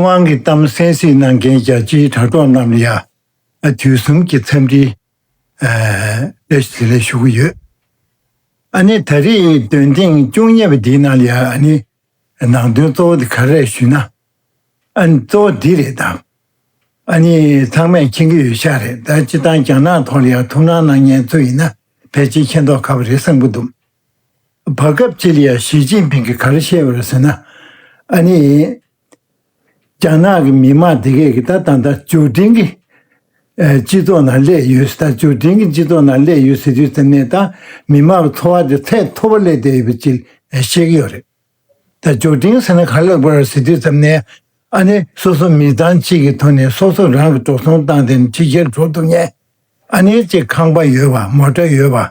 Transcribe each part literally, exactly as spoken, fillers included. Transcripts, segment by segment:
དབང་གི་གཏམ་གསན་གཟིགས་གནང་མཁན་རྒྱ་ཆེའི་དྲ་གྲོགས་རྣམས་ལ་ཡང་དུས་གསུམ་གྱི་འཚམས་འདྲི་བཀྲ་ཤིས་བདེ་ལེགས་ཞུ་གི་ཡོད། ཨ་ནི་ད་རེས་འདོན་ཐེངས་བཅུ་གཉིས་པ་འདིའི་ནང་ལ་ཡང་ཨ་ནི་ནང་དོན་གཙོ་བོ་དེ་ག་རེ་རེད་ཞུས་ན། ཨ་ནི་གཙོ་བོ་འདི་རེད་དམ། ཨ་ནི་ཚང་མས་མཁྱེན་གྱི་ཡོད་ཤག་རེད། ད་སྤྱིར་བཏང་རྒྱ་ནག་ཐོག་ལ་ཡང་ཐུགས་སྣང་གནང་མཁན་ཚོ་ཡིན་ན་ཕལ་ཆེར་མཁྱེན་རྟོགས་ཁག་པོ་རེད་བསམ་གྱི་འདུག་བར་སྐབས་ཅིག་ལ་ཡང་ཞི་ཅིན་ཕིང་གིས་ག་རེ་བཤད་པ་རེད་ཟེར་ན། ཨ་ནི་རྒྱ་ནག་གི་མི་མང་དེ་གས་ཀྱི་ད་ད་ལྟ་འབྱོར་འབྲིང་གི་ཨ་སྤྱི་ཚོགས་ནང་སླེབས་ཡོད་ཟེར། ད་འབྱོར་འབྲིང་གི་སྤྱི་ཚོགས་ནང་སླེབས་ཡོད་ཟེར་དུས་ཙམ་ནས་ད་མི་མང་གི་འཚོ་བ་དེ་ཚད་མཐོ་པོ་སླེབས་བསྡད་ཡོད་པ་ཅིག་བཤད་ཀྱི་ཡོད་རེད། ད་འབྱོར་འབྲིང་ཟེར་ན་ག་རེ་ལབ་དགོས་རེད་ཟེར་དུས་ཙམ་ནས། ཨ་ནི་སོ་སོ་མི་ཚང་གཅིག་གི་ཐོག་ནས་སོ་སོ་རང་གི་འགྲོ་སོང་བཏང་སྟེ་ཕྱི་རྒྱལ་འགྲོ་ཐུབ་མཁན། ཨ་ནི་གཅིག་ཁང་པ་ཡོད་པ། མོ་ཊ་ཡོད་པ།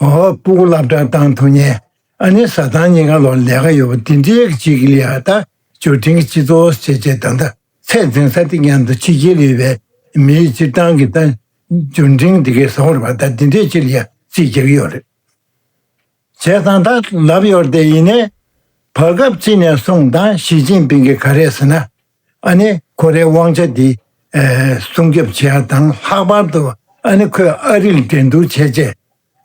འོ་སྤུ་གུ་སློབ་གྲྭ་བཏང་ཐུབ་མཁན། ཨ་ནི་བཟའ་ཚང་གཉིས་ཀ་ལོ་ལས་ཀ་ཡོད་པ་དེ་འདྲའི་གཅིག་ལ་ཡ་ད་འབྱོར་འབྲིང་གི་སྤྱི་ཚོགས་བྱས་བྱས་ད་ལྟ་ཚད་འཛིན་ས་དེ་མཉམ་དུ་ཕྱི་རྒྱལ་ཡོད་པའི་མིའི་སྤྱིར་བཏང་གི་ད་འབྱོར་འབྲིང་དེ་གའི་ཟ་བར་བ་ད་དེ་འདྲའི་ཅིག་ལ་ཡ་རྩིས་རྒྱག་གི་ཡོད་རེད། བྱས་ཙང་ད་ལབ་ཡོད་དེ་ཡིན་ནའི། བར་སྐབས་ཅིག་ནས་བཟུང་ད་ཞི་ཅིན་ཕིང་གིས་ག་རེ་ཟེར་ན། ཨ་ནི་ཁོ་རའི་དབང་ཆ་འདི་ཨེ་སྲུང་སྐྱོབ་བྱེད་ཡ་དང་། ལྷག་པར་དུ་ཨ་ནི་ཁོས་ཨ་རི་ལ་འགྲན་བསྡུར་བྱས་རྗེས།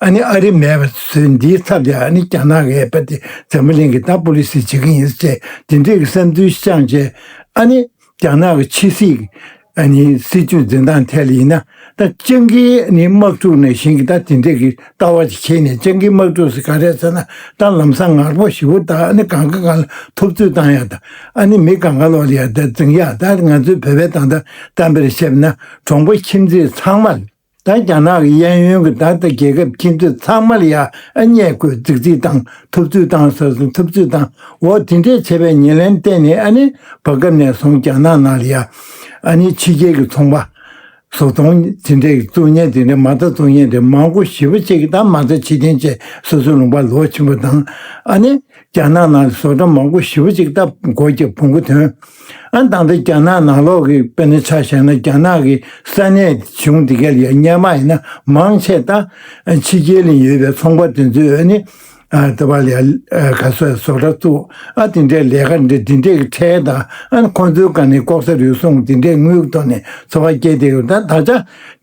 ཨ་ནི་ཨ་རི་མེད་པ་བཟོས་འདིའི་ཚབ་ལ་ཨ་ནི་རྒྱ་ནག་གི་ཨེ་པ་དེ་འཛམ་བུ་གླིང་གི་ད་པོ་ལི་སི་བྱེད་ཀྱི་ཡིན་ཟེར་དེ་འདྲས་ཀྱི་བསམ་ཚུལ་བཤངས་རྗེས། ཨ་ནི་རྒྱ་ནག་གི་ཕྱི་སྲིད་ཨ་ནི་སྲིད་ཇུས་འཛིན་སྟངས་ཐད་ལ་ཡིན་ན། ད་སྤྱང་ཀིའི་ནི་དམག་འཁྲུག་ནང་བཞིན་གྱི་ད་དེ་འདྲས་ཀྱི་ལྟ་བ་ཅིག་འཁྱེར་ནས། སྤྱང་ཀིའི་དམག་འཁྲུག་ཟེར་ག་རེ་ཟེར་ན། ད་ལམ་སང་ངར་པོ་ཞེ་པོ། ད་ཨ་ནི་གང་ག་གང་ལ་ཐུབ་ཚོད་བཏང་ཡ། ད་ཨ་ནི་མི་གང་ག་ལོག་ལ་ཡ་ད་འཛིང་ཡ། ད་ང་ཚོའི་བོད་པའི་ད་ད་གཏམ་དཔེར་བཤད་ན། གྲོང་པ་ཁྱིམ་མཚེས་ཚང་མ་ལ། ད་རྒྱ་ནག་གི་གཡས་གཡོན་གྱི་ད་ལྟ་རྒྱལ་ཁབ་ཁྱིམ་མཚེས་ཚང་མ་ལ་ཡ་ཨ་བརྙས་བཀོད་རྫིག་རྫིག་བཏང་། ཐུབ་ཚོད་བཏང་ཟེར་སོང་། ཐུབ་ཚོད་བཏང་། འོ་དེ་འདྲས་བྱས་པའི་ཉེར་ལེན་བརྟེན་ནས། ཨ་ནི་བར་སྐབས་ནས་བཟུང་རྒྱ་ནག་ནང་ལ་ཡ་ཨ་ནི་ཕྱི་རྒྱལ་གྱི་ཚོང་པ། བཟོ་ཚོང་དེ་འདྲས་བཙུགས་མཁན་དེ་འདྲས། མ་རྩ་བཙུགས་མཁན་དེ་མང་པོ་ཞེ་པོ་ཅིག་གིས་ད་མ་རྩ་ཕྱིར་འཐེན་བྱས། སོ་སོའི་ལུང་པར་ལོག་ཕྱིན་པ་དང་། ཨ་ནི་རྒྱ་ནག་ནང་བཟོ་གྲྭ་མང་པོ་ཞེ་པོ་ཅིག་ད་སྒོ་བརྒྱབ། བོང་གུ་ཐོན། ཨ་ད་ལྟ་རྒྱ་ནག་ནང་ལོགས་ཀྱི་དཔེར་ན་ཆ་བཞག་ན། རྒྱ་ནག་གི་ས་གནས་གཞུང་དེ་ག་ལ་ཡ་སྔོན་མ་ཡིན་ན་མང་ཆེ་ད་ཕྱི་རྒྱལ་ལ་ཡོད་པའི་ཚོང་པ་དེ་ཚོས་ཨ་ནི་ཨ་ལྟ་བ་ལ་ཡ་ཨ་ག་སོ་བཟོ་གྲྭ་བཙུགས། ཨ་དེ་འདྲའི་ལས་ཀ་འདི་འདི་འདྲའི་གི་ཁྲལ་དང་། ཨ་ཁོང་ཚོའི་སྒང་ནས་ལྐོག་ཟ་རུལ་སུངས་དེ་འདྲའི་དངུལ་གྱི་ཐོག་ནས་འཚོ་བ་སྐྱེལ་བསྡད་ཡོད། ད་ད་ཆ་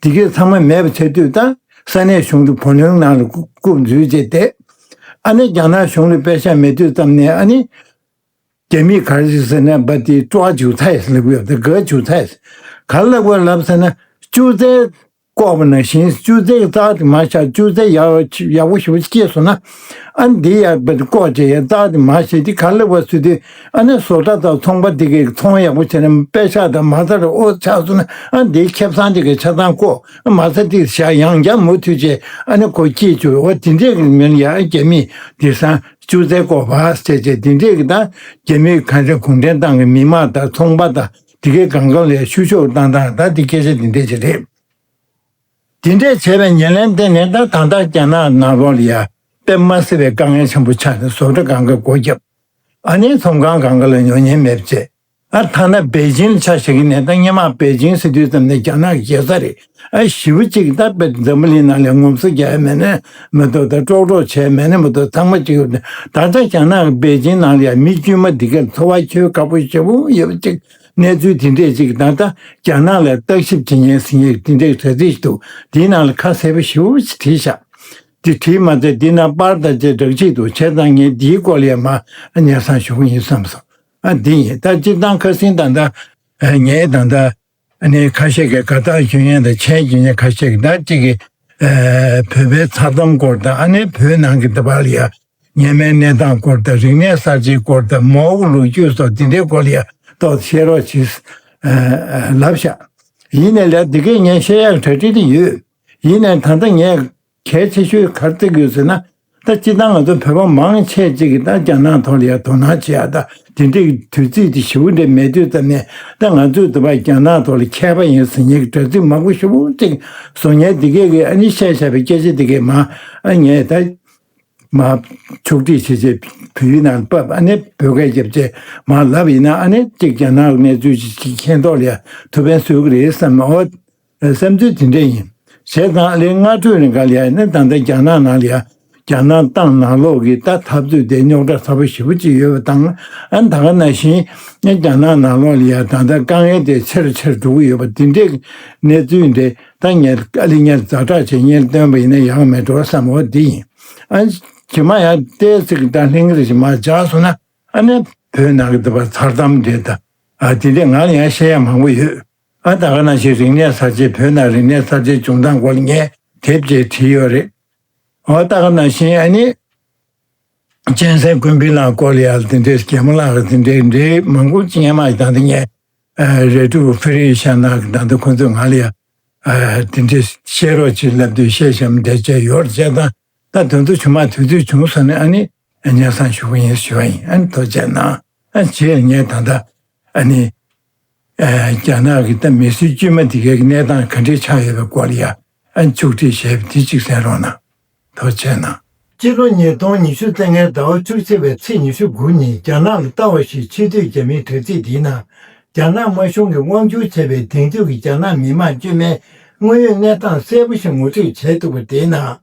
དེ་གས་ཚང་མ་མེད་པ་བྱེད་དུས། ད་ས་གནས་གཞུང་དུ་བུ་ལོན་ནང་ལ་བཀུག་བཀུག་འཛུལ་བྱས་ཏེ། ཨ་ནི་རྒྱ་ནག་གཞུང་ལ་པེ་ཤག་མེད་དུས་ཙམ་ནས། ཨ་ནི་རྒྱ་མིས་ག་རེ་ཟེར་ན། བ་དེ་སྤྲོ་བ་འཇུག་ཚར་ཡིན་ལབ་ཡོད། དེ་ག་འཇུག་ཚར་ཡིན། ག་ལབ་དགོས་ལབ་ཟེར་ན། ཅུང་ཟད་བཀོག་པ་ནང་བཞིན། ཅུང་ཟད་རྩ་དེ་མར་བཞག་ཅུང་ཟད་ཡག་ཡག་པོ་ཞེ་པོ་སྐྱེས་སོང་ན། ཨ་ནི་འདི་ཡར་བ་དེ་བཀོག་བྱས་ཡ་རྩ་དེ་མར་བཞག་དེ་ག་ལབ་དགོས་ཟེར་དུས། ཨ་ནི་བཟོ་གྲྭ་དང་ཚོང་པ་དེ་གས་ཚོང་ཡག་པོ་བྱས་ན། པེ་ཤག་དང་མ་རྩ་ར་ཨོ་ཆགས་སོང་ན། ཨ་ནི་འདིའི་ཁེ་བཟང་དེ་གས་ཆ་ཚང་བཀོག། མ་རྩ་དེ་བཞག། ཡང་བསྐྱར་མུ་མཐུད་བྱས་ཨ་ནི་སྒོ་ཕྱེ་བཅུག། འོ་དེ་འདྲས་ཀྱི་མིན་ཡ། རྒྱ་མིས་དེང་སང་ཅུང་ཟད་བཀོག་པ་བྱས་བྱས་དེ་འདྲས་ཀྱི། ད་རྒྱ་མིས་ག་འདྲ་གུང་ཁྲན་ཏང་གི་མི་མང་དང་ཚོང་པ་དང་དེ་གའི་སྒང་ག་ལ་བཤུ་གཞོག་བཏང་སྟངས། ད་དེ་སྐད་ཆ་དེ་འདྲས་ཅིག་རེད། དེ་འདྲས་བྱས་པའི་ཉེར་ལེན་བརྟེན་ནས། ད་ད་ལྟ་རྒྱ་ནག་ནང་ལོགས་ལ་ཡ་དཔེ་མ་སྲིད་པའི་དཀའ་ངལ་ཆེན་པོ་ཆགས་ནས། བཟོ་གྲྭ་སྒང་ག་སྒོ་བརྒྱབ། ཨ་ནི་ཚོང་ཁང་སྒང་ག་ལ་ཉོ་མཁན་མེད་པ་བྱས། ཨ་ཐ་ན་པེ་ཅིང་ལ་ཆ་བཞག་གི་ནས། ད་སྔོན་མ་པེ་ཅིང་ཟེར་དུས་ཙམ་ནས་རྒྱ་ནག་གི་རྒྱལ་ས་རེད། ཨ་ཞེ་པོ་ཅིག་ད་དཔེ་འཛམ་བུ་གླིང་ནང་ལ་ངོམ་སོ་རྒྱག་ཡ་མེད་ན་མི་འདུག། ད་ཀྲོག་ཀྲོག་བྱས་མེད་ན་མི་འདུག། ཚང་མ་ཅིག་ཡོད་ནས། ད་ལྟ་རྒྱ་ནག་གི་པེ་ཅིང་ནང་ལ་ཡ་མི་དཀྱུས་མ་འདི་གར་འཚོ་བ་སྐྱེལ་དགའ་པོ་ཞེ་པོ་ཡོད་པ་ཅིག། གནས་ཚུལ་དེ་འདྲས་ཅིག། ད་ལྟ་རྒྱ་ནག་ལ་བརྟག་ཞིབ་བྱེད་མཁན་ཟེར་མཁན་དེ་འདྲས་དྲ་ཚིགས་ཤིག་འདུག། དེའི་ནང་ལ་ཁ་གསལ་པོ་ཞེ་པོ་ཅིག་བྲིས་བཞག། དེ་བྲིས་མ་ཚད་དེ་ནང་པར་དང་བཅས་སྦྲགས་ཅིག་འདུག། བྱས་ཙང་ངས་འདིའི་སྐོར་ལ་ཡ་མར་སྙན་སེང་ཞུ་གི་ཡིན་བསམ་སོང་། ཨ་འདི་ཡིན། ད་སྤྱིར་བཏང་ཁ་སང་ད་ལྟ་ཨ་ངས་ད་ལྟ་ཨ་ནི་ཁ་ཤས་ཀྱིས་དགའ་རྟགས་ཞུ་མཁན་དང་མཆན་ཞུ་མཁན་ཁ་ཤས་ཀྱིས། ད་གཅིག་གིས་ཨ་བོད་པའི་མཚར་གཏམ་སྐོར་དང་། ཨ་ནི་བོད་ནང་གི་འདི་པར་ལ་ཡ་སྔོན་མའི་གནས་སྟངས་སྐོར་དང་། རིག་གནས་གསར་བརྗེའི་སྐོར་དང་། མའོ་གི་ལོ་རྒྱུས་སོགས་དེ་འདྲའི་སྐོར་ལ་ཡ་ཏོག་ཙམ་བཤད་རོགས་གྱིས་ཨ་ལབ་ཤག། ཡིན་ནའི་ལས་འདི་གས་ངས་བཤད་ཡག་གྲ་སྒྲིག་དེ་ཡོད། ཡིན་ནའི་ད་ལྟ་ངས་གལ་ཆེ་ཤོས་ག་རེ་བརྩི་གི་ཡོད་ཟེར་ན། ད་སྤྱིར་བཏང་ང་ཚོ་བོད་པ་མང་ཆེ་ཅིག་གིས་ད་རྒྱ་ནག་ཐོག་ལ་ཡ་དོ་སྣང་བྱེད་ཡ། ད་དེ་འདྲའི་དུས་ཚིགས་དེ་ཞེ་པོ་འདྲ་མེད་དུས་ཙམ་ནས། ད་ང་ཚོས་འདི་པར་རྒྱ་ནག་ཐོག་ལ་མཁས་པ་ཡིན་ཟེར་མཁན་གྱི་དྲ་ཚིགས་མང་པོ་ཞེ་པོ་ཅིག་བཟོ་མཁན་དེ་གས་ཀྱིས་ཨ་ནི་བཤད་བཞག་པའི་སྐད་ཆ་དེ་གས་མར་ཨ་ངས་ད་མར་ཕྱོགས་སྒྲིག་བྱས་བྱས་བོད་ཡིག་ནང་ལ་ཕབ། ཨ་ནི་བོད་སྐད་རྒྱབ་བྱས་མར་ལབ་ཡིན་ན། ཨ་ནི་གཅིག་རྒྱ་ནག་གི་གནས་ཚུལ་ཅིག་མཁྱེན་རྟོགས་ལ་ཡ་ཐུགས་ཕན་གསོས་ཀྱི་རེད་བསམ། འོ། བསམ་ཚུལ་དེ་འདྲ་ཡིན། བྱས་ཙང་ཨ་ལེ་སྔ་དྲོའི་རིང་ག་ལ་ཡ་ནི་ད་ལྟ་རྒྱ་ནག་ནང་ལ་ཡ་ རྒྱ་ནག་ཏང་ནང་ལོགས་ཀྱི་ད་འཐབ་རྩོད་དེ་རྙོག་དྲ་ཚ་པོ་ཞེ་པོ་ཅིག་ཡོད་པ་དང་། ཨ་ནི་ད་ག་ནང་བཞིན་རྒྱ་ནག་ནང་ལོགས་ལ་ཡ་ད་ལྟ་དཀའ་ངལ་དེ་ཆེ་རུ་ཆེ་རུ་འགྲོ་གི་ཡོད་པ་འདི་འདྲའི་གནས་ཚུལ་འདི་ད་ངས་ཨ་ལི་ཉར་ཛ་དྲག་བྱས་ངས་སྟོན་པ་ཡིན་ན་ཡག་མེད་འགྲོ་བསམ་འོ་འདི་ཡིན། ཨ་ནི་ཇི་མ་ཡང་ཏོག་ཙམ་ད་ལྷན་རྒྱས་ཞིག་མར་འཇགས་སོང་ན། ཨ་ནི་བོད་ནང་གི་འདི་པ་མཚར་གཏམ་འདི་ད་ཨ་འདི་འདྲས་ང་ལ་ཡང་བཤད་ཡ་མང་པོ་ཡོད། ཨ་ད་ག་ནང་བཞིན་རིག་གནས་གསར་བརྗེ་བོད་ནང་རིག་གནས་གསར་བརྗེ་བྱུང་སྟངས་སྐོར་ལ་ངས་དེབ་ཅིག་བྲིས་ཡོད་རེད། འོ་ད་ག་ནང་བཞིན་ཨ་ནི་གཅན་གཟན་ཀུན་ཕན་ལགས་སྐོར་ལ་ཡང་དེ་འདྲའི་རྒྱལ་མོ་ལགས་དེ་འདྲའི་འདྲའི་མང་པོ་ཅིག་སྔོན་མ་ཡི་ད་ལྟ་ངས་རེ་ཕྲུག་ཧྥེ་རི་ཤ་ནག་གི་ད་ལྟ་ཁོ་ཚོས་ང་ལ་ཡང་དེ་འདྲའི་བཤད་རོགས་ཅིག་ལབ་དུས་བཤད་བཤད་མི་བདེ་བྱས་ཡོད་བྱས་ད་ད་དོན་དུ་ཆུང་མ་དུས་ཚོད་བྱུང་སོང་ནས་ཨ་ནི་སྙན་སེང་ཞུ་གི་ཡིན་ཞུ་བ་ཡིན། ཨ་ནི་ཐུགས་རྗེ་གནང་། ཨ་རྗེས་ངས་ད་ལྟ་ཨ་ནི། ཨ་རྒྱ་ནག་གི་ད་མི་སེར་དཀྱུས་མ་དེ་གའི་གནས་སྟངས་ག་འདྲས་ཆགས་ཡོད་པའི་སྐོར་ལ་ཡ་ཨ་ནི་ཕྱོགས་སྒྲིག་བྱས་པ་དེ་གཅིག་གསན་རོགས་གནང་། ཐུགས་རྗེ་གནང་། སྤྱི་ལོ་ཉིས་སྟོང་ཉི་ཤུ་རྩ་ལྔའི་ཟླ་བ་བཅུ་གཅིག་པའི་ཚེས་ཉི་ཤུ་དགུ་ཉིན་རྒྱ་ནག་ལ་ལྟ་བ་ཞིག་ཆེ་བསྟོད་རྒྱ་མིའི་དྲ་ཚིགས་འདིའི་ནང་རྒྱ་ནག་དམར་གཞུང་གིས་དབང་བསྒྱུར་བྱས་པའི་དེང་དུས་ཀྱི་རྒྱ་ནག་མི་དམངས་དཀྱུས་མའི་དངོས་ཡོད་གནས་སྟངས་གསལ་པོ་ཞིག་ངོ་སྤྲོད་བྱས་འདུག་པ་དེའི་ནང་།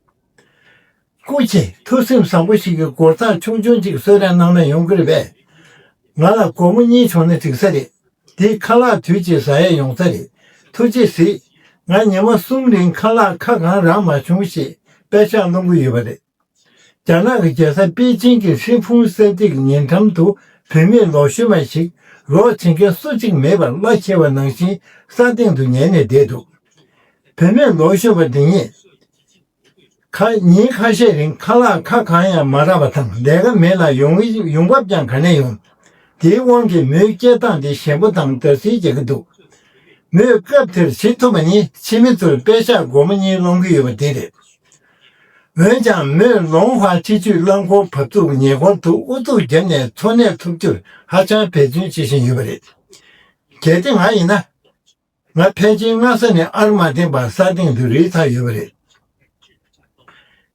སྐུ་མཁྱེན་ཐུགས་སེམས་བཟང་པོ་ཞིག་གིས་གོ་རྟགས་ཆུང་ཆུང་ཅིག་གསོལ་རས་གནང་ན་ཡོང་གི་རེད་པས། ང་ལ་སྒོར་མོ་གཉིས་བྱུང་ན་འགྲིག་ས་རེད། དེ་ཁ་ལག་དུས་གཅིག་ཟ་ཡས་ཡོང་ས་རེད། ཐུགས་རྗེས་གཟིགས། ང་ཉི་མ་གསུམ་རིང་ཁ་ལག་ཁ་གང་རག་མ་བྱུང་ཞེས་པད་ཤག་སློང་གི་ཡོད་པ་རེད། རྒྱ་ནག་གི་རྒྱལ་ས་པེ་ཅིང་གི་ཧྲི་ཕུང་ས་ཚིགས་ཉེ་འགྲམ་དུ་བུད་མེད་ལོག་ཤུལ་མ་ཞིག་རོགས་བྱེད་མཁན་སུ་གཅིག་མེད་པར་གླ་འཁྱེར་བ་ནང་བཞིན་ས་སྟེང་དུ་ཉལ་ནས་བསྡད་འདུག་བུད་མེད་ལོག་ཤུལ་མ་འདི་ཉིད། ཁ། ཉིན་ཁ་ཤས་རིང་ཁ་ལག་ཁ་གང་ཡང་མ་རག་པ་དང་ལས་ཀ་མེད་ལ་ཡོང་ཡོང་འབབ་ཀྱང་ག་ནས་ཡོང་། དེའི་དབང་གིས་མོའི་སྐྱེ་སྟངས་དེ་ཞན་པོ་དང་འདྲ་སིལ་རྒྱག་གི་འདུག་མོས་སྐབས་དེར་བྱེད་ཐུབ་པ་ནི་ཕྱི་མི་ཚོར་པད་ཤག་སྒོར་མོ་གཉིས་སློང་གི་ཡོད་པ་དེ་རེད། འོན་ཀྱང་མོས་ལོང་ཧྭ་སྤྱི་སྤྱོད་རླངས་འཁོར་བབས་ཚུགས་ཉེ་འཁོར་དུ་ཨུ་ཚུགས་བརྒྱབ་ནས་འཚོ་གནས་ཐུབ་རྒྱུར་ཧ་ཅང་འབད་བརྩོན་བྱེད་བཞིན་ཡོད་པ་རེད། གལ་ཏེ་ང་ཡིན་ན། ང་ཕལ་ཆེར་སྔ་ས་ནས་ཨར་མ་འཐེན་པར་ས་སྟེང་དུ་རིལ་ཚར་ཡོད་པ་རེད།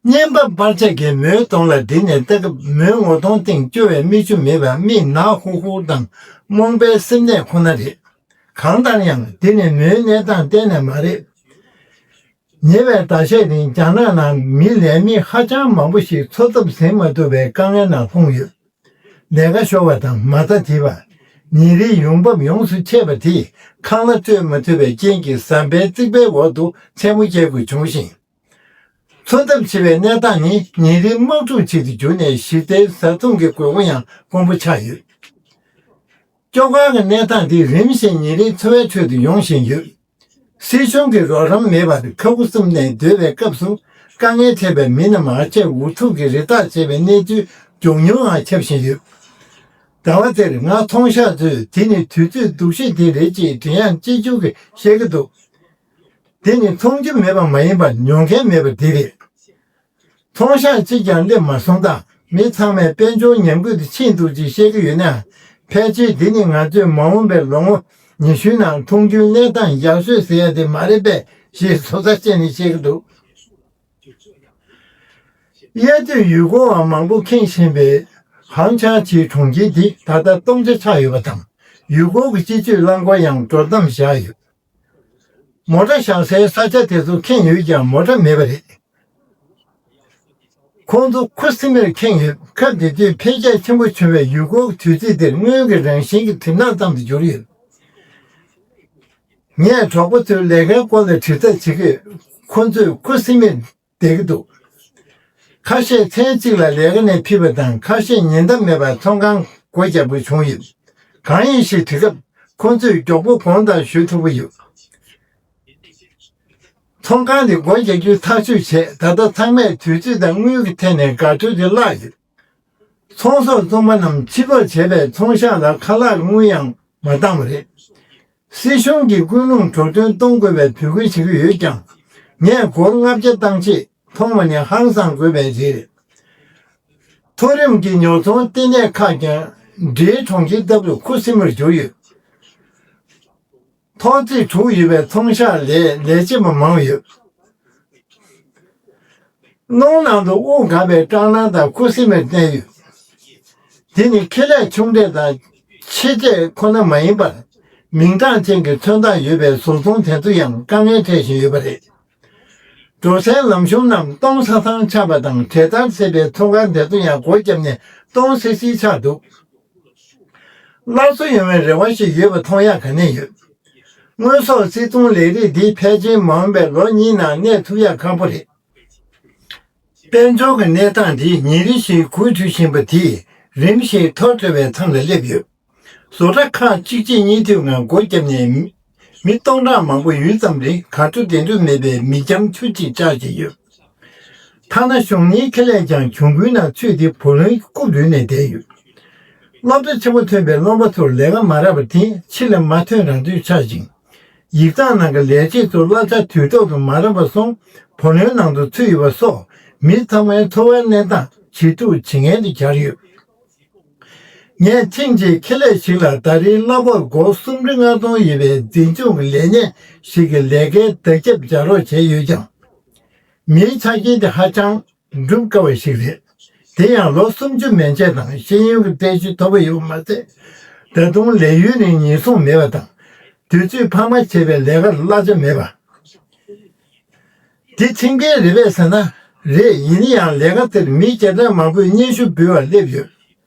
བརྙན་པ་པར་ཆས་ཀྱིས་མོའི་གདོང་ལ་བསྒྲིལ་ནས་ལྟ་སྐབས་མོའི་ངོ་གདོང་སྟེང་སྐྱོ་བའི་མིག་ཆུ་མེད་པར་མིག་ནག་ཧུར་ཧུར་དང་རྨོངས་པའི་སེམས་ནད་ཁོ་ན་རེད། གང་ལྟར་ཡང་འདི་ནི་མོའི་གནས་སྟངས་གཏན་ནས་མ་རེད། ཉེ་བའི་ཟླ་ཤས་རིང་རྒྱ་ནག་ནང་མི་ལས་མེད་ཧ་ཅང་མང་པོ་ཞིག་འཚོ་ཐབས་ཟིན་མ་ཐུབ་པའི་དཀའ་ངལ་ནང་ལྷུང་ཡོད། ལས་ཀ་ཤོར་བ་དང་མ་རྩ་དེད་པ། ཉིན་རེའི་ཡོང་འབབ་ཡོངས་སུ་ཆད་པ་དེས་ཁང་གླ་སྤྲོད་མ་ཐུབ་པའི་རྐྱེན་གྱིས་ཟམ་པའི་རྩིག་པའི་འོག་ཏུ་མཚན་མོ་སྐྱེལ་དགོས་བྱུང་ཞིང་། འཚོ་ཐབས་ཆེ་བའི་གནས་སྟངས་ནི་ཉིན་རེའི་དམག་འཁྲུག་ཅིག་ཏུ་གྱུར་ནས་ཞི་བདེའི་བཟའ་བཏུང་གི་དགོས་མཁོ་ཡང་དཀོན་པོ་ཆགས་ཡོད། སྐྱོ་གར་གྱི་གནས་སྟངས་འདི་རིམ་བཞིན་ཉིན་རེའི་འཚོ་བའི་ཁྲོད་དུ་ཡོང་བཞིན་ཡོད། སྲིད་གཞུང་གི་རོགས་རམ་མེད་པར་ཁ་ཁུ་སིམ་ནས་སྡོད་པའི་སྐབས་སུ་དཀའ་ངལ་འཕྲད་པའི་མི་རྣམས་མ་ཆད་འུ་ཐུག་གིས་རེ་ཐག་བཅད་པའི་གནས་ཚུལ་མགྱོགས་མྱུར་ངང་ཁྱབ་བཞིན་ཡོད། ཟླ་བ་དེར་ང་མཐོང་ཤག་ཚོས་དེ་ནི་དུས་ཚོད་སྡུག་ཤོས་དེ་རེད་ཅེས་དྲན་ཡང་གཅེས་གཅུང་གིས་བཤད་ཀྱི་འདུག་དེ་ནི་མཐོང་རྒྱུ་མེད་པ་མ་ཡིན་པར་མྱོང་མཁན་མེད་པ་དེ་རེད། མཐོང་ཤག་གཅིག་ཀྱང་སླེབས་མ་སོང་ད། མི་ཚང་མས་དཔལ་འབྱོར་ཉམས་རྒུད་དུ་ཕྱིན་འདུག་ཅེས་བཤད་ཀྱི་ཡོད་ན། ཕལ་ཆེར་འདི་ནི་ང་ཚོས་མ་འོངས་པའི་ལོ་ངོ་ཉི་ཤུའི་ནང་མཐོང་རྒྱུའི་གནས་སྟངས་ཡག་ཤོས་ཟེར་ཡ་དེ་མ་རེད་པས་ཞེས་ཟུར་ཟ་བྱས་ནས་བཤད་ཀྱི་འདུག་དབྱར་དུས་ཡུལ་སྐོར་བ་མང་པོ་ཁེངས་བཞིན་པའི་ཧང་ཆའང་ཆིའི་གྲོང་ཁྱེར་འདི་ད་ལྟ་སྟོང་ཆ་ཆགས་ཡོད་པ་དང་། ཡུལ་སྐོར་གྱི་སྤྱི་སྤྱོད་རླངས་འཁོར་ཡང་འགྲོ་དམ་བཞག་ཡོད། མོ་ཊ་བཞག་སའི་ས་ཆ་དེ་ཚོ་ཁེངས་ཡོད་ཀྱང་མོ་ཊ་མེད་པ་རེད། ཁོང་ཚོ་ཁུ་སིམ་མེར་ཁེངས་ཡོད། སྐབས་དེ་དུས་འཕེལ་རྒྱས་ཆེན་པོ་བྱུང་བའི་ཡུལ་སྐོར་དུས་ཚིགས་དེར་དངུལ་གྱི་རང་བཞིན་གྱི་གྲིབ་ནག་ཙམ་དུ་གྱུར་ཡོད། ངས་གྲོགས་པོ་ཚོའི་ལས་ཀའི་སྐོར་ལ་དྲི་རྩད་བྱེད་སྐབས་ཁོ་ཚོས་ཁུ་སིམ་མེར་བསྡད་ཀྱི་འདུག་ཁ་ཤས་མཚན་གཅིག་ལ་ལས་ཀ་ནས་ཕུད་པ་དང་ཁ་ཤས་ཉེན་བརྡ་མེད་པར་ཚོང་ཁང་སྒོ་རྒྱག་དགོས་བྱུང་ཡོད། གང་ཡིན་ཞེས་དྲི་སྐབས་ཁོ་ཚོས་མགྱོགས་པོ་དགོངས་དག་ཞུ་ཐུབ་ཀྱི་ཡོད། ཚོང་ཁང་དེ་སྒོ་རྒྱག་རྒྱུའི་ཐག་གཅོད་བྱས། ད་ལྟ་ཚང་མས་དུས་ཚོད་དང་དངུལ་གྱི་ཐད་ནས་དགའ་སྤྲོ་དེ་བརླག་ཡོད། ཚོང་ཟོག་བཙོང་པ་རྣམས་ཕྱིར་ལོག་བྱས་པས་ཚོང་ཤག་ལ་ཁ་ལག་དངུལ་ཡང་མ་བཏང་བ་རེད། སྲིད་གཞུང་གིས་ཀུན་སློང་འགྲོ་གྲོན་གཏོང་དགོས་པའི་འབོད་སྐུལ་བྱེད་ཀྱི་ཡོད་ཀྱང་། ངས་སྒོར་ལྔ་བརྒྱ་བཏང་རྗེས་མཐོང་བ་ནི་ཧང་སང་དགོས་པའི་རིགས་རེད། མཐོ་རིམ་གྱི་ཉོ་ཚོང་ལྟེ་གནས་ཁག་ཀྱང་འབྲིའི་གྲོང་ཁྱེར་ལྟ་བུར་ཁུ་སིམ་མེར་གྱུར་ཡོད། ཐོག་བརྩེགས་དྲུག་ཡོད་པའི་ཚོང་ཤག་ལས་ལས་བྱེད་པ་མང་ཡོད། སྣུམ་ནང་དུ་དབུགས་འགག་པའི་སྐྲག་སྣང་དང་ཁུ་སིམ་མེར་གནས་ཡོད། དེ་ནི་ཁེ་ལས་ཆུང་གྲས་དང་ཆེ་གྲས་ཁོ་ན་མ་ཡིན་པར། མིང་གྲགས་ཅན་གྱི་མཚོན་རྟགས་ཡོད་པའི་བཟོ་ཚོང་དེ་ཚོ་ཡང་དཀའ་ངལ་འཕྲད་བཞིན་ཡོད་པ་རེད། འགྲོ་སའི་ལམ་གཞུང་རྣམས་སྟོང་ས་ཐང་ཆགས་པ་དང་དེ་ལྟར་ཟེར་བའི་ཐུགས་ཁར་དེ་ཚོ་ཡང་སྒོ་བརྒྱབ་ནས་སྟོང་སི་སི་ཆགས་འདུག་སླར་གསོ་ཡོང་བའི་རེ་བ་ཞིག་ཡོད་པ་མཐོང་ཡག་ག་ནས་ཡོད། དངོས་ཟོག་བརྩི་མཐོང་ལས་རིགས་འདི་ཕལ་ཆེར་མ་འོངས་པའི་ལོ་གཉིས་ནང་གནས་ཐུབ་ཡག་ཁག་པོ་རེད། དཔལ་འབྱོར་གྱི་གནས་སྟངས་འདི་ཉིན་རེ་བཞིན་འགུལ་འགྲོ་བཞིན་པ་དེས་རིམ་བཞིན་མཐོ་འགྲོ་བའི་མཚམས་ལ་སླེབས་ཡོད། བཟོ་གྲྭ་ཁག་གཅིག་རྗེས་གཉིས་མཐུད་ངང་སྒོ་བརྒྱབ་ནས་མི་མི་སྟོང་ཕྲག་མང་པོ་ཡུད་ཙམ་རིང་ག་འགྲོ་དེ་འགྲོ་མེད་པའི་མི་འཁྱམ་ཁྱུ་གཅིག་ཆགས་བཞིན་ཡོད། ཐ་ན་གཞུང་གཉེར་ཁེ་ལས་ཀྱང་གྱོང་གུན་ནང་ཚུད་དེ་བུ་ལོན་རྐུབ་རུལ་ནས་བསྡད་ཡོད། སློབ་གྲྭ་ཆེན་མོ་ཐོན་པའི་སློབ་མ་ཚོར་ལས་ཀ་མ་རག་པར་དེང་ཕྱི་ལ་མ་ཐོན་རང་ཐོན་ཆགས་ཤིང་། ཡིག་ཚང་ནང་གི་ལས་བྱེད་ཚོ་གླ་ཆ་དུས་ཐོག་ཏུ་མ་རག་པ་སོང་བུ་ལོན་ནང་དུ་ཚུད་ཡོད་པ་སོགས་མི་ཚང་མའི་འཚོ་བའི་གནས་སྟངས་ཇེ་སྡུག་ཇེ་ངན་དུ་གྱར་ཡོད། ངས་ཐེངས་གཅིག་ཁེ་ལས་ཤིག་ལ་ད་རེས་གླ་ཕོགས་སྒོར་སུམ་ཁྲི་ལྔ་སྟོང་ཡོད་པའི་འཛིན་སྐྱོང་གི་ལས་གནས་ཤིག་གི་ལས་ཀའི་བརྡ་ཁྱབ་རྒྱག་རོགས་བྱས་ཡོད་ཀྱང་། མིའི་ཆ་རྐྱེན་དེ་ཧ་ཅང་འགྲུབ་དཀའ་བ་ཞིག་རེད། དེ་ཡང་ལོ་སུམ་ཅུ་མན་ཆད་དང་ཤེས་ཡོན་གྱི་རྟེན་གཞི་མཐོ་པོ་ཡོད་པ་མ་ཟད། ད་དུང་ལས་ཡུན་རིང་ཉེན་སྲུང་མེད་པ་དང་། དུས་ཚོད་འཕར་མ་བྱས་པའི་ལས་ཀར་གླ་ཆ་མེད་པ། འདི་ཁྲིམས་འགལ་རེད་པས་ཟེར་ན། རེད། ཡིན་ན་ཡང་ལས་ཀ་དེར་མི་བརྒྱ་ཕྲག་མང་པོས་སྙན་ཞུ་འབུལ་བར་སླེབས་ཡོད།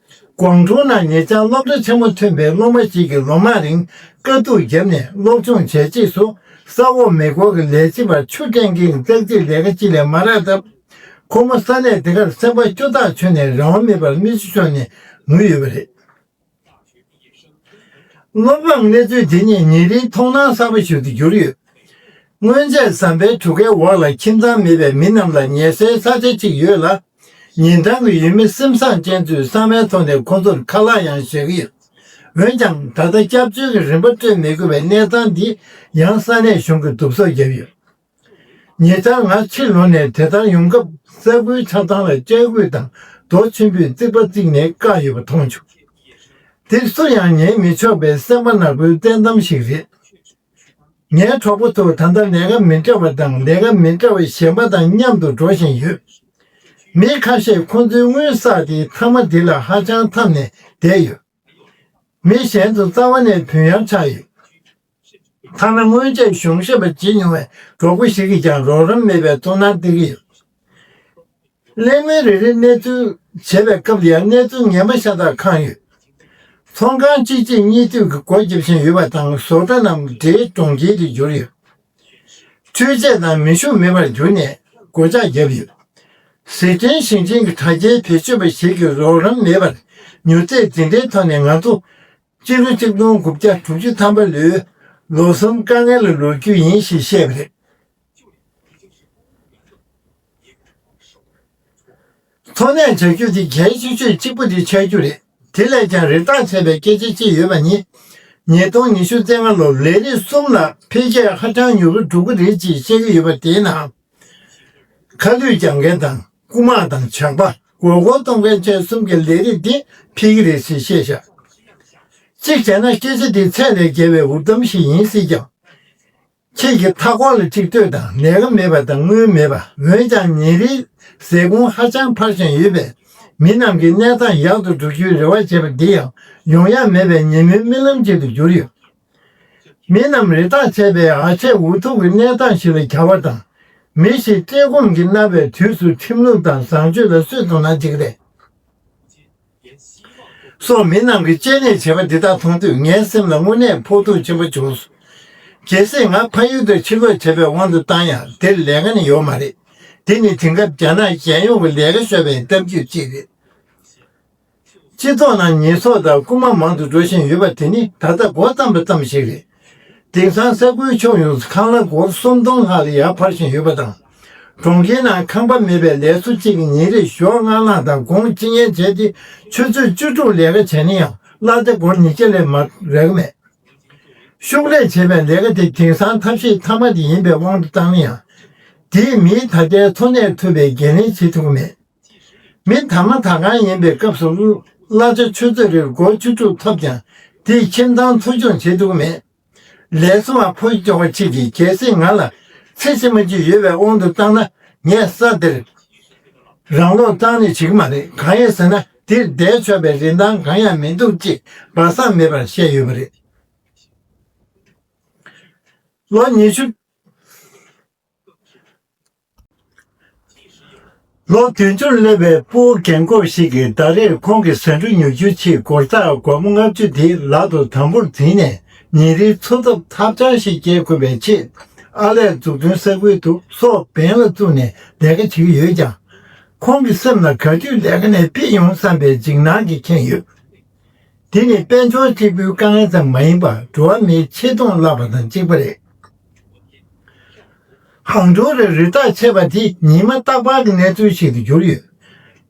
ཀོང་ཀྲོའུ་ནང་ཉེ་ཆར་སློབ་གྲྭ་ཆེན་མོ་ཐོན་པའི་སློབ་མ་ཞིག་གིས་ལོ་མང་རིང་དཀའ་སྡུག་བརྒྱབ་ནས་སློབ་སྦྱོང་བྱས་རྗེས་སུ་ས་འོག་མེ་འཁོར་གྱི་ལས་བྱེད་པར་ཆུ་འདྲེན་མཁན་གྱི་ཙག་ཙིག་ལས་ཀ་ཅིག་ལས་མ་རག་སྟབས། ཁོ་མོ་ས་གནས་དེ་གར་སེམས་པ་སྐྱོ་ཐག་ཆོད་ནས་རང་དབང་མེད་པར་མིག་ཆུ་ཤོར་ནས་ངུས་ཡོད་པ་རེད། བློ་ཕམ་གནས་ཚུལ་འདི་ཉིད་ཉིན་རེའི་མཐོང་སྣང་གསར་པ་ཞིག་ཏུ་གྱུར་ཡོད། སྔོན་ཆད་ཟམ་པའི་གྲུ་ཁའི་འོག་ལ་ཁྱིམ་ཚང་མེད་པའི་མི་རྣམས་ལ་ཉལ་སའི་ས་ཆ་གཅིག་ཡོད་ལ། ཉིན་གྲངས་ཀྱི་ཡུལ་མི་སེམས་བཟང་ཅན་ཚོས་གསང་བའི་ཐོག་ནས་ཁོ་ཚོར་ཁ་ལག་ཡང་བཞག་གི་ཡོད། འོན་ཀྱང་ད་ལྟ་སྐྱབས་བཅོལ་གྱི་རིན་པ་སྤྲོད་མི་དགོས་པའི་གནས་སྟངས་འདིས་ཡང་ས་གནས་གཞུང་གི་སྡུག་སོ་བརྒྱབ་ཡོད། ཉེ་ཆར་ང་ཕྱིར་ལོག་ནས་དེ་ལྟར་ཡོང་སྐབས་ས་ཁུལ་ཆ་ཚང་ལ་ལྕགས་སྐུད་དང་རྡོ་ཆེན་པོས་རྩིག་པ་བརྩིགས་ནས་བཀག་ཡོད་པ་མཐོང་བྱུང་། འདིར་སུ་ཡང་ཉན་མི་ཆོག་པའི་སེམས་པ་ནག་པོའི་བཙན་གཏམ་ཞིག་རེད། ངའི་གྲོགས་པོ་ཚོ་ད་ལྟ་ལས་ཀ་མི་འདྲ་བ་དང་ལས་ཀ་མི་འདྲ་བ་གཞན་པ་དང་མཉམ་དུ་འགྲོ་བཞིན་ཡོད། མི་ཁ་ཤས་ཁོ་ཚོའི་དངུལ་བསགས་ཏེ་མཐའ་མ་འདི་ལ་ཧ་ཅང་འཐམས་ནས་བསྡད་ཡོད། མི་གཞན་ཚོ་རྩ་བ་ནས་བུད་ཡར་ཆགས་ཡོད། ཐ་ན་སྔོན་ཆད་གཞུང་ཞབས་པ་བྱེད་མྱོང་བའི་གྲོགས་པོ་ཞིག་གིས་ཀྱང་རོགས་རམ་མེད་པའི་ཚོར་སྣང་སྟེར་གྱི་ཡོད། གླེང་མོལ་རེ་རེ་གནས་ཚུལ་བྱེད་པའི་སྐབས་ལ་ཡང་གནས་ཚུལ་ངན་པ་ཤ་སྟག་གང་ཡོད། ཚོང་ཁང་གཅིག་རྗེས་གཉིས་མཐུད་ཀྱིས་སྒོ་བརྒྱབ་བཞིན་ཡོད་པ་དང་བཟོ་གྲྭ་རྣམས་འབྲེལ་གྲོང་ཁྱེར་དུ་གྱུར་ཡོད། འཕྲུལ་ཆས་དང་མེ་ཤུགས་མེད་པར་གྱུར་ནས་སྒོ་ལྕགས་བརྒྱབ་ཡོད། ཟི་ཁྲོན་ཞིང་ཆེན་གྱི་དྲ་རྒྱའི་བེད་སྤྱོད་པ་ཞིག་གིས་རོགས་རམ་མེད་པར་མྱུར་ཚད་འདི་འདྲའི་ཐོག་ནས་ང་ཚོ་སྤྱི་ལོ་ཆིག་སྟོང་དགུ་བརྒྱ་དྲུག་ཅུ་ཐམ་པ་ལོའི་ལོ་གསུམ་དཀའ་ངལ་ལ་ལོག་རྒྱུ་ཡིན་ཞེས་བཤད་པ་རེད། འཚོ་གནས་བྱ་རྒྱུ་དེ་གལ་ཆེ་ཤོས་གཅིག་པུ་དེ་ཆགས་རྒྱུ་རེད། དེ་ལས་ཀྱང་རེ་ཐག་ཆད་པའི་སྐད་ཆ་གཅིག་ཡོད་པ་ནི། ཉིས་སྟོང་ཉི་ཤུ་རྩ་ལྔ་ལོར་ལས་རིགས་གསུམ་ལ་འཕེལ་རྒྱས་ཧ་ཅང་མྱུར་པོ་འགྲོ་གི་རེད་ཅེས་བཤད་ཀྱི་ཡོད་པ་དེའི་ནང་། ཁ་ལུད་རྒྱག་མཁན་དང་རྐུ་མ་དང་ཇག་པ། མགོ་སྐོར་གཏོང་མཁན་བཅས་གསུམ་གྱི་ལས་རིགས་འདི་འཕེལ་གྱི་རེད་ཅེས་བཤད་བཞག་གཅིག་བྱས་ན་སྐད་ཆ་འདི་ཚད་ལས་བརྒལ་བའི་འུར་གཏམ་ཞིག་ཡིན་སྲིད་ཀྱང་། ཁྱེད་ཀྱི་མཐའ་འཁོར་ལ་གཅིག་ལྟོས་དང་། ལས་ཀ་མེད་པ་དང་དངུལ་མེད་པ། འོན་ཀྱང་ཉིན་རེའི་ཟས་གོང་ཧ་ཅང་འཕར་བཞིན་ཡོད་པས། མི་རྣམས་ཀྱི་གནས་སྟངས་ཡག་ཏུ་འགྲོ་རྒྱུའི་རེ་བ་བྱེད་པ་འདི་ཡང་ཡོང་ཡ་མེད་པའི་ཉིན་མོའི་རྨི་ལམ་ཅིག་ཏུ་གྱུར་ཡོད། མི་རྣམས་རེ་ཐག་ཆད་པའི་ཨ་ཆད་འུ་ཐུག་གི་གནས་སྟངས་ཤིག་ལ་གྱར་བ་དང་། མི་ཞིག་བཀྲེས་སྐོམ་གྱིས་མནར་བའི་དུས་སུ་ཁྲིམས་ལུགས་དང་བཟང་སྤྱོད་ལ་སུས་དོ་སྣང་བྱེད་ཀྱི་རེད། སོགས་མི་རྣམས་ཀྱིས་གཅེས་ནས་བྱས་པ་འདི་དག་མཐོང་དུས་ངའི་སེམས་ལ་དངོས་གནས་ཕོག་ཐུག་ཆེན་པོ་བྱུང་སོང་། གལ་སྲིད་ང་ཕ་ཡུལ་དུ་ཕྱིར་ལོག་བྱས་པའི་དབང་དུ་བཏང་ཡང་དེར་ལས་ཀ་ནི་ཡོད་མ་རེད། འདི་ནི་དེང་སྐབས་རྒྱ་ནག་རྒྱལ་ཡོངས་ཀྱི་ལས་ཀ་ཤོར་བའི་གཏམ་རྒྱུད་ཅིག་རེད། སྤྱི་ཚོགས་ནང་ཉེས་གསོག་དང་རྐུ་མ་མང་དུ་འགྲོ་བཞིན་ཡོད་པ་དེ་ནི་ད་ལྟ་འགོ་བརྩམས་པ་ཙམ་ཞིག་རེད། དེང་སང་ས་ཁུལ་ཕྱོགས་ཡོངས་སུ་ཁང་གླ་སྒོར་སུམ་སྟོང་ལྷག་ལ་ཡར་འཕར་བཞིན་ཡོད་པ་དང་། གྲོང་ཁྱེར་ནང་ཁང་པ་མེད་པའི་ལས་བཟོ་གཅིག་གིས་ཉིན་རེར་ཞོགས་སྔ་ལངས་དང་གོང་ཕྱི་ཉལ་བྱས་ཏེ་ཆུ་ཚོད་བཅུ་དྲུག་ལས་ཀ་བྱས་ན་ཡང་གླ་ཆ་སྒོར་ཉིས་བརྒྱ་ལས་མར་རག་གི་མེད། ཤུགས་ལས་བྱས་པའི་ལས་ཀ་དེ་དེང་སང་ཐབས་ཤེས་མཐའ་མ་དེ་ཡིན་པའི་དབང་དུ་བཏང་ན་ཡང་། དེས་མིའི་ད་ལྟའི་འཚོ་གནས་ཐུབ་པའི་འགན་ལེན་བྱེད་ཐུབ་ཀྱི་མེད། མི་དར་མ་དར་རྐང་ཡིན་པའི་སྐབས་སུ་གླ་ཆ་ཆུ་ཚོད་རེར་སྒོར་བཅུ་དྲུག་ཐོབ་ཀྱང་དེས་ཁྱིམ་ཚང་འཚོ་སྐྱོང་བྱེད་ཐུབ་ཀྱི་མེད། ལས་བཟོ་བ་ཕོ་སྐྱོ་བ་གཅིག་གིས་གལ་སྲིད་ང་ལ་ཚེ་ཕྱི་མ་གཅིག་ཡོད་པའི་དབང་དུ་བཏང་ན་ངས་ས་དེར་རང་ལོག་རྩ་ནས་བྱེད་ཀྱི་མ་རེད། གང་ཡིན་ཟེར་ན་འདིར་བསྡད་ཆོག་པའི་རིན་ཐང་གང་ཡང་མི་འདུག་ཅེས་སྦ་གསང་མེད་པར་བཤད་ཡོད་པ་རེད། ལོ་ཉི་ཤུ། ལོ་བདུན་ཅུར་སླེབས་པའི་སྤུ་གོ་རྒན་འཁོགས་ཤིག་གིས་ཟླ་རེར་ཁོང་གི་ཟ་འབྲུ་ཉོ་རྒྱུའི་ཆེད་སྒོར་རྟགས་སྒོར་མོ་ལྔ་བཅུ་དེ་ལག་ཏུ་དམ་པོར་འཛིན་ནས། ཉིན་རེའི་འཚོ་ཐབས་ཐབས་ཆག་ཞིག་སྐྱེལ་དགོས་པའི་ཆེད། ཨར་ལས་འཛུགས་སྐྲུན་ས་ཁུལ་དུ་སྲོག་འབེན་ལ་བཙུགས་ནས་ལས་ཀ་བྱེད་ཀྱི་ཡོད་ཀྱང་། ཁོང་གི་སེམས་ལ་ག་དུས་ལས་ཀ་ནས་ཕུད་ཡོང་བསམ་པའི་འཇིགས་སྣང་གིས་ཁེངས་ཡོད། འདི་ནི་དཔལ་འབྱོར་གཅིག་པུའི་དཀའ་ངལ་ཙམ་མ་ཡིན་པར། འགྲོ་བ་མིའི་ཆེ་མཐོང་བརླག་པ་དང་གཅིག་པ་རེད། ཧང་ཀྲོའུ་རུ་རི་དྭགས་མཆེད་པ་འདི་ཉི་མ་རྟག་པར་གྱི་གནས་ཚུལ་ཞིག་ཏུ་གྱུར་ཡོད།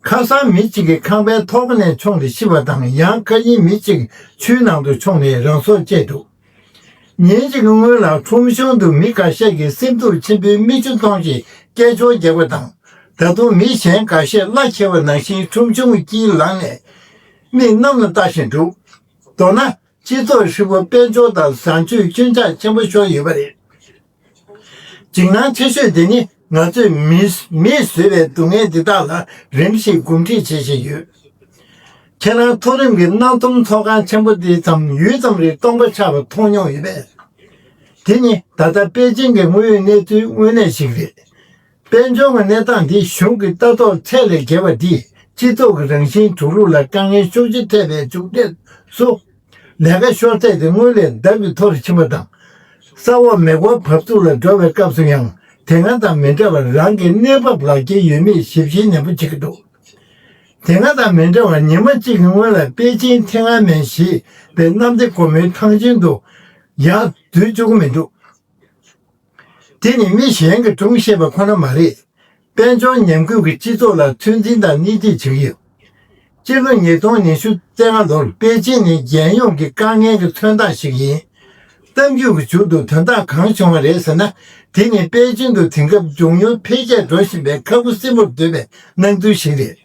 ཁ་སང་མི་གཅིག་གིས་ཁང་པའི་ཐོག་ཁ་ནས་མཆོངས་ཏེ་ཤི་བ་དང་། ཡང་ཁ་ཉིན་མི་གཅིག་ཆུའི་ནང་དུ་མཆོངས་ནས་རང་སྲོག་བཅད་འདུག་ཉིན་གཅིག་གི་སྔོན་ལ་ཁྲོམ་གཞུང་དུ་མི་འགའ་ཤས་ཀྱིས་སེམས་སྡུག་ཆེན་པོས་མིག་ཆུ་གཏོང་བཞིན་སྐད་ཅོར་རྒྱག་པ་དང་། ད་དུང་མི་གཞན་འགའ་ཤས་གླ་འཁྱེར་བ་ནང་བཞིན་ཁྲོམ་གཞུང་གི་དཀྱིལ་ལངས་ནས་མིག་གནམ་ལ་ལྟ་བཞིན་འདུག་མདོར་ན། སྤྱི་ཚོགས་ཧྲིལ་པོ་དཔལ་འབྱོར་དང་བཟང་སྤྱོད་སྐྱོན་ཆག་ཆེན་པོ་ཤོར་ཡོད་པ་རེད། འཇིགས་སྣང་ཆེ་ཤོས་དེ་ནི་ང་ཚོས་མིས་མིས་བཟོས་པའི་སྡུག་བསྔལ་འདི་དག་ལ་རིམ་བཞིན་འགུམ་འགྲིག་བྱེད་བཞིན་ཡོད། ཁྱེད་རང་མཐོ་རིམ་གྱི་སྣང་ཚོམ་ཚོགས་ཁང་ཆེན་པོ་འདི་ཙམ་ཡུད་ཙམ་རིང་སྟོང་པ་ཆགས་པ་མཐོང་མྱོང་ཡོད་པས། དེ་ནི་ད་ལྟ་པེ་ཅིང་གི་དངོས་ཡོད་གནས་ཚུལ་དངོས་གནས་ཤིག་རེད། དཔལ་འབྱོར་གྱི་གནས་སྟངས་འདི་གཞུང་གི་ལྟ་རྟོག་ཚད་ལས་བརྒལ་བ་འདིས་སྤྱི་ཚོགས་ཀྱི་རང་བཞིན་དྲུག་ལུགས་ལ་དཀའ་ངལ་ཤུགས་ཆེ་ཐེབས་པའི་མཇུག་འབྲས་སུ། ལས་ཀ་ཤོར་ཚད་དེ་སྔོན་ལས་ལྡབ་ཀྱིས་མཐོ་རུ་ཕྱིན་པ་དང་། ས་འོག་མེ་འཁོར་བབས་ཚུགས་ལ་འགྲོ་བའི་སྐབས་སུ་ཡང་དེ་སྔ་དང་མི་འདྲ་བར་རང་གི་གནས་བབ་ལ་རྒྱུས་ཡོད་མེད་ཞིབ་དཔྱད་ནན་པོ་བྱེད་ཀྱི་འདུག་དེ་སྔ་དང་མི་འདྲ་བར་ཉི་མ་གཅིག་གི་སྔོན་ལ་པེ་ཅིན་ཐེན་ཨན་མེན་ཞེས་པའི་གནམ་བདེ་སྒོ་མོའི་ཐང་ཆེན་དུ་ཡར་འཛུལ་བཅུག་གི་མི་འདུག་དེ་ནི་མི་གཞན་གྱིས་སྒྲུང་བཤད་པ་ཁོ་ན་མ་རེད། དཔལ་འབྱོར་ཉམས་རྒུད་ཀྱིས་སྤྱི་ཚོགས་ལ་ཚོད་འཛིན་དང་སྣེ་ཁྲིད་བྱེད་ཀྱི་ཡོད། སྤྱི་ལོ་ཉིས་སྟོང་ཉི་ཤུ་རྩ་ལྔ་ལོར་པེ་ཅིན་ནི་རྒྱལ་ཡོངས་ཀྱི་དཀའ་ངལ་གྱི་མཚོན་རྟགས་ཤིག་ཡིན། གཏམ་རྒྱུད་ཀྱི་མཇུག་ཏུ་དོན་དག་གང་བྱུང་བ་རེད་ཟེར་ན། དེ་ནི་པེ་ཅིན་དུ་དེང་སྐབས་མགྱོགས་མྱུར་འཕེལ་རྒྱས་འགྲོ་བཞིན་པའི་ཁ་ཁུ་སིམ་པོར་འདོད་པའི་སྣང་ཚུལ་ཞིག་རེད།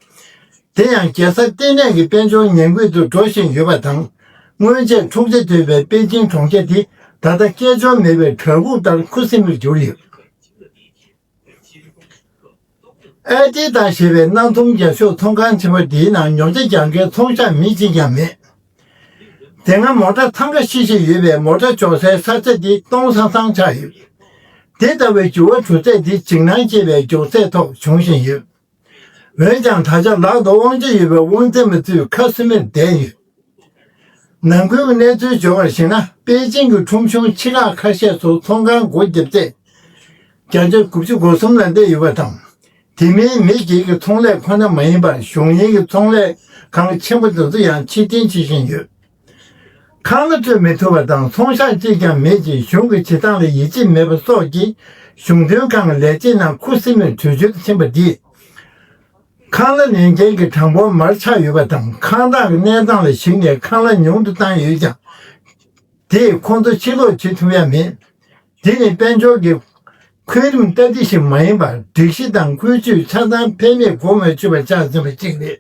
དེ་ཡང་རྒྱལ་ས་ལྟེ་གནས་ཀྱི་དཔལ་འབྱོར་ཉམས་རྒུད་དུ་འགྲོ་བཞིན་ཡོད་པ་དང་། སྔོན་ཆད་འཁྲུག་ཆ་དོད་པའི་པེ་ཅིང་གྲོང་ཁྱེར་དེ་ད་ལྟ་སྐད་ཅོར་མེད་པའི་བྲག་ཕུག་ལྟར་ཁུ་སིམ་མེར་གྱུར་ཡོད། ཨེ་ཏི་ཏ་ཞེས་པའི་སྣ་འཛོམས་རྒྱབ་ཤོག་ཚོང་ཁང་ཆེན་པོ་འདིའི་ནང་ཉོ་ཆ་རྒྱག་མཁན་ཚོང་ཤག་མི་གཅིག་ཀྱང་མེད། དེ་སྔ་མོ་ཊ་ཐང་ཀ་བཤིག་བཞིན་ཡོད་པའི་མོ་ཊ་འཇོག་སའི་ས་ཆ་འདི་སྟོང་སང་སང་ཆགས་ཡོད། དེ་ལྟ་བུའི་འགྱུར་བ་འགྲོ་ཚད་འདི་འཇིགས་སྣང་སྐྱེ་བའི་མགྱོགས་ཚད་ཐོག་བྱུང་བཞིན་ཡོད། འོན་ཀྱང་ད་ཆ་ལག་ཏུ་དབང་ཆ་ཡོད་པའི་དབང་འཛིན་པ་ཚོས་ཁ་སིམ་མེར་བསྡད་ཡོད། ནང་ཁུལ་གྱི་གནས་ཚུལ་འབྱོར་བར་གཞིགས་ན། པེ་ཅིང་གི་ཁྲོམ་གཞུང་ཆེ་ཁག་ཁ་ཤས་སུ་ཚོང་ཁང་སྒོ་བརྒྱབ་ཚད་བརྒྱ་ཆ་དགུ་བཅུ་གོ་གསུམ་ལ་སླེབས་ཡོད་པ་དང་། དེ་མིན་མི་སྒེར་གྱི་ཚོང་ལས་ཁོ་ན་མ་ཡིན་པར་གཞུང་གཉེར་གྱི་ཚོང་ལས་ཁང་ཆེན་པོ་དེ་ཚོ་ཡང་ཕྱིར་འཐེན་བྱེད་བཞིན་ཡོད། ཁང་གླ་སྤྲོད་མི་ཐུབ་པ་དང་ཚོང་ཤག་གཅིག་ཀྱང་མེད་ཅིང་གཞུང་གི་བྱེད་སྟངས་ལ་ཡིད་ཆེས་མེད་པ་སོགས་ཀྱིས་གཞུང་དོན་ཁང་གི་ལས་བྱེད་རྣམས་ཁུ་སིམ་མེར་བྲོས་བྱོལ་དུ་ཕྱིན་པ་འདིས། ཁང་གླ་ལེན་མཁན་གྱི་གྲངས་འབོར་མར་ཆག་ཡོད་པ་དང་། ཁང་བདག་གི་གནས་སྟངས་ལ་གཞིགས་ནས་ཁང་གླ་ཉུང་དུ་བཏང་ཡོད་ཀྱང་། དེས་ཁོང་ཚོ་ཕྱིར་ལོག་བྱེད་ཐུབ་ཡ་མེད། དེ་ནི་དཔལ་འབྱོར་གྱི་འཁོན་རིམ་ལྟ་སྟེགས་ཤིག་མ་ཡིན་པར། སྒྲིག་གཞི་དང་ཀུན་སྤྱོད་ཆ་ཚང་ཕན་མེད་གོང་མོས་གཅོད་པ་ཆགས་ཟིན་པ་གཅིག་རེད།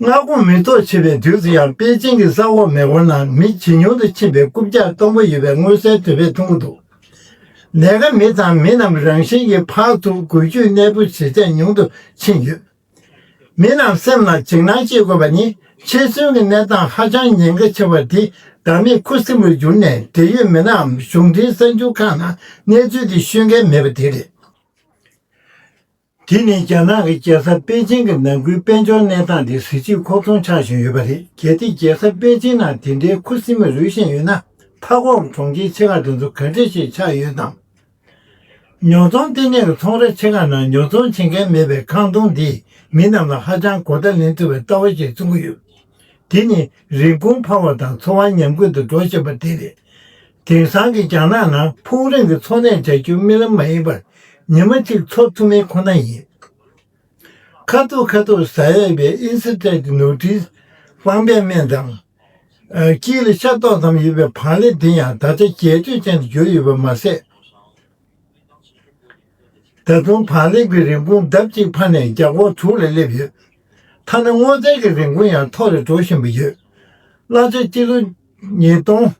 མངའ་ཁོངས་མི་ཐོག་ཆེ་བའི་དུས་སུ་ཡང་པེ་ཅིང་གི་ས་འོག་མེ་འཁོར་ནང་མི་ཇེ་ཉུང་དུ་ཕྱིན་པའི་རྐུབ་བཀྱག་སྟོང་པ་ཡོད་པའི་མངོན་གསལ་དོད་པོས་མཐོང་གི་འདུག་ལས་ཀ་མི་དང་མི་རྣམས་རང་བཞིན་གྱིས་ཕར་ཚུར་འགུལ་སྐྱོད་གནས་སྤོ་བྱེད་ཚད་ཉུང་དུ་ཕྱིན་ཡོད། མི་རྣམས་སེམས་ལ་འཇིགས་སྣང་སྐྱེ་དགོས་པ་ནི། འཆར་ཟིན་གྱི་གནས་སྟངས་ཧ་ཅང་ཉེན་ཁ་ཆེ་བ་འདི་བདག་མེད་ཁུ་སིམ་པོར་གྱུར་ནས། འབྲེལ་ཡོད་མི་སྣའམ་གཞུང་འབྲེལ་གསར་འགྱུར་ཁག་ནང་གནས་ཚུལ་འདི་ཤོད་མཁན་མེད་པ་དེ་རེད། དེ་ནི་རྒྱ་ནག་གི་རྒྱལ་ས་པེ་ཅིང་གི་ནང་ཁུལ་དཔལ་འབྱོར་གནས་སྟངས་དེ་གཟི་བརྗིད་ཁོག་སྟོང་ཆགས་བཞིན་ཡོད་པ་རེད། གལ་ཏེ་རྒྱལ་ས་པེ་ཅིང་ནང་དེ་འདྲའི་ཁུ་སིམ་མེར་རུལ་བཞིན་ཡོད་ན། མཐའ་འཁོར་གྱི་གྲོང་ཁྱེར་ཆེ་ཁག་དེ་ཚོ་ག་འདྲ་ཞིག་ཆགས་ཡོད་དམ། ཉོ་ཚོང་ལྟེ་གནས་ཀྱི་ཚོང་ར་ཆེ་ཁག་ནང་ཉོ་ཚོང་བྱེད་མཁན་མེད་པའི་ཁང་སྟོང་འདིས་མི་རྣམས་ལ་ཧ་ཅང་གོ་བརྡ་ལེན་ཐུབ་པའི་ལྟ་བ་ཞིག་མཚོན་གྱི་ཡོད། དེ་ནི་རིན་གོང་འཕར་བ་དང་འཚོ་བ་ཉམས་རྒུད་དུ་འགྲོ་བཞིན་པ་དེ་རེད། དེང་སང་གི་རྒྱ་ནག་ནང་ཕུགས་རིང་གི་འཚོ་གནས་བྱ་རྒྱུའི་རྨི་ལམ་མ་ཡིན་པར། ཉི་མ་གཅིག་འཚོ་ཐུབ་མིན་ཁོ་ན་ཡིན། ཁ་ཐུག་ཁ་ཐུག་ཟ་ཡས་པའི་ཨིན་སི་ཊེག་ནུ་ཌི་ལ་སྤང་པའི་སྨན་དང་། ཨ། དཀྱིལ་ལ་ཤ་ཏོག་ཙམ་ཡོད་པའི་བག་ལེབ་དེ་ཡང་ད་ཆ་རྒྱས་སྤྲོས་ཅན་དུ་གྱུར་ཡོད་པ་མ་ཟད། ད་དུང་བག་ལེབ་ཀྱི་རིན་གོང་ལྡབ་གཅིག་འཕར་ནས་རྒྱ་སྒོར་དྲུག་ལ་སླེབས་ཡོད། ཐ་ན་སྔོ་ཚལ་གྱི་རིན་གོང་ཡང་མཐོ་རུ་འགྲོ་བཞིན་པ་ཡོད། གླ་ཆ་སྤྱི་ལོ་ཉིས་སྟོང་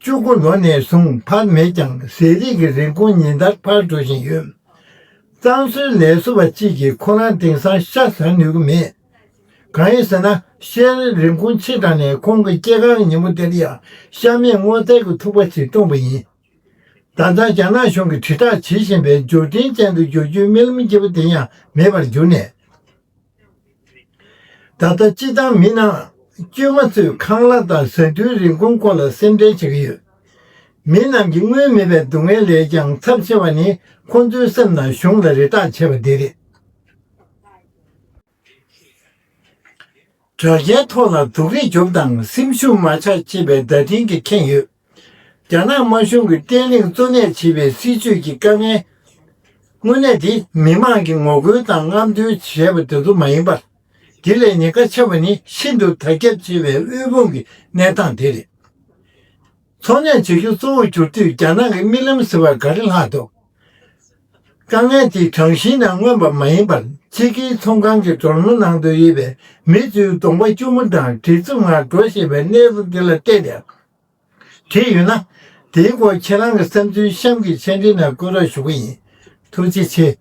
བཅུ་དགུ་ལོ་ནས་བཟུང་འཕར་མེད་ཀྱང་། ཟས་རིགས་ཀྱི་རིན་གོང་ཉིན་ལྟར་འཕར་འགྲོ་བཞིན་ཡོད། གཙང་བཟོའི་ལས་བཟོ་བ་གཅིག་གིས་ཁོ་རང་དེང་སང་ཤ་ཟ་ནུས་ཀྱི་མེད། གང་ཡིན་ཟེར་ན། ཤའི་རིན་གོང་ཆེ་དྲགས་ནས་ཁོང་གི་སྐྱེས་སྐར་གྱི་ཉིན་མོ་དེར་ཡང་ཤ་མེད་སྔོ་ཚལ་གྱི་ཐུག་པ་ཞིག་བཏུངས་པ་ཡིན། ད་ལྟ་རྒྱ་ནག་གཞུང་གིས་དྲིལ་བསྒྲགས་བྱེད་བཞིན་པའི་འབྱོར་འབྲིང་ཅན་དུ་འགྱུར་རྒྱུའི་རྨི་ལམ་སྐྱིད་པོ་དེ་ཡང་མེད་པར་གྱུར་ནས། ད་ལྟ་སྤྱི་བཏང་མི་ནང་དཀྱུས་མ་ཚོས་ཁང་གླ་དང་ཟ་འཐུང་རིན་གོང་སྐོར་ལ་སེམས་ཁྲལ་བྱེད་ཀྱི་ཡོད། མི་རྣམས་ཀྱི་སྔོན་མེད་པའི་སྡུག་བསྔལ་ལས་ཀྱང་ཚབས་ཆེ་བ་ནི་ཁོང་ཚོའི་སེམས་ནང་གཞུང་ལ་རེ་ཐག་ཆད་པ་དེ་རེད། དྲ་རྒྱའི་ཐོག་ལ་སྡུག་རུས་རྒྱོབ་དང་སེམས་ཤུགས་མ་ཆག་ཅེས་པའི་བརྡ་འཕྲིན་གྱིས་ཁེངས་ཡོད། རྒྱ་ནག་དམར་གཞུང་གི་བརྟན་ལྷིང་གཙོ་གནད་བྱེད་པའི་སྲིད་ཇུས་ཀྱི་དཀའ་ངལ། དངོས་གནས་དེ་མི་མང་གིས་ངོ་རྒོལ་དང་རྔམ་སྟོན་བྱས་པ་དེ་ཚོ་མ་ཡིན་པར། དེ་ལས་ཉེན་ཁ་ཆེ་བ་ནི་ཤིན་ཏུ་དར་ཁྱབ་ཆེ་བའི་དབུལ་ཕོངས་ཀྱི་གནས་སྟངས་དེ་རེད། འཚོ་གནས་བྱེད་རྒྱུ་གཙོ་བོར་གྱུར་དུས་རྒྱ་ནག་གི་རྨི་ལམ་ཟེར་བ་ག་རེ་ལྷག་འདུག་དཀའ་ངལ་དེ་གྲངས་གཞིའི་ནང་མངོན་པ་མ་ཡིན་པར་ཕྱི་རྒྱལ་ཚོང་ཁང་གི་སྒྲོལ་མ་ནང་དུ་ཡོད་པའི་མི་ཚོའི་གདོང་པ་སྐྱུར་མོ་དང་བྲེལ་འཚུབ་ངང་འགྲོ་བཞིན་པའི་གནས་བབ་འདི་ལ་བལྟས་ནས་བྲིས་ཡོད་ན། དེའི་སྐོར་ཁྱེད་རང་གི་བསམ་ཚུལ་གཤམ་གྱི་མཆན་འགྲིག་ནང་བཀོད་རོགས་ཞུ་གི་ཡིན། ཐུགས་རྗེ་ཆེ།